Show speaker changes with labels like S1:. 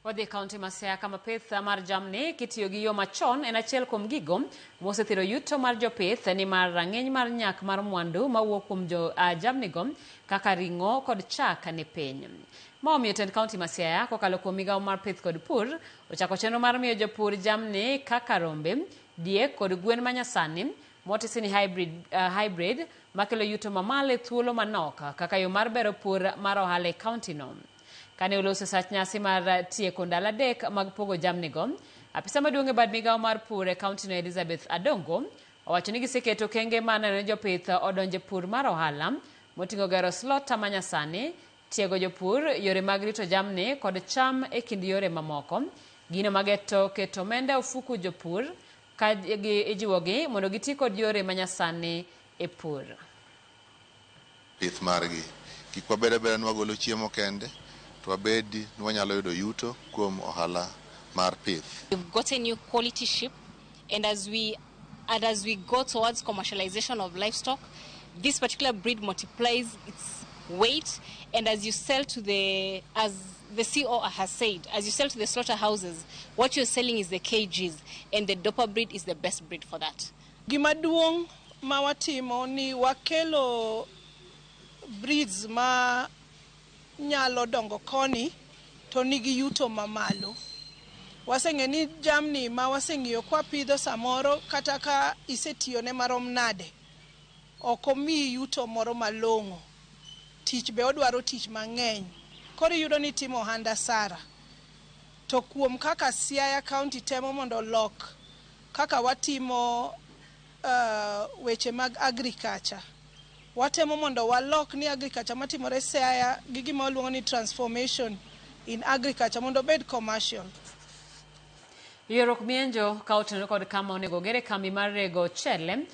S1: Wadhi e kaunti ma Siaya kama pith mar jamni kitiyo gi yo machon en achiel kuom gigo mosethiro yuto mar jopith nimar rang'iny mar nyak mar mwandu mawuok kuom jo uh, jamnigo kaka ring'o kod chak ni piny. Ma omiyo tend kaunti ma Siaya kokalo kuom migawo mar pith kod pur ochako chenro mar miyo jopur jamni kaka rombe, diek kod gwen manyasani motisi ni hybrid, hybrid makelo yuto mamalo e thuolo manok kaka yo mar bero pur mar ohala e kaunti no. Kane oloso sach nyasi mar tieko ndalo 3 mag pogo jamnigo, apisa maduong' e bad migawo mar pur e kauntino Elizabeth Adongo owacho ni giseketo okenge mar neno ni jopith odonjo e pur mar ohala moting'o gero slota manyasani, tiego jopur, yore mag rito jamni kod cham e kind yore mamoko. Gino mageto keto omenda e ofuku jopur ka ijiwogi mondo giti kod yore manyasani e pur.
S2: Pith margi. Kik wabed abeda ni wagolo chiemo kende, to wabed ni wanyalo yudo yuto kuom ohala mar pith.
S3: We've got a new quality sheep, and as we go towards commercialization of livestock, this particular breed multiplies its weight, and as you sell to the, as the CEO has said, as you sell to the slaughterhouses, what you're selling is the kgs, and the Dorper breed is the best breed for that.
S4: Gima duong' ma watimo ni wakelo breeds ma nyalo dongo koni to nigi yuto mamalo. Waseng'e ni jamni ma waseng'iyo kwapidho samoro kata ka isetiyone marom nade, ok omiyi yuto moro malong'o. Tich be odwaro tich mang'eny. Koro iyudo ni itimo ohand asara. To kuom kaka Siaya County temo mondo olok kaka watimo weche mag agriculture. Watemo mondo walok ni agriculture matimore Siaya gi gima waluongo ni transformation in agriculture mondo obed commercial.
S1: Ywaruok mienjo ka otenore kod kama onego ogere kambi mar rego ochele mane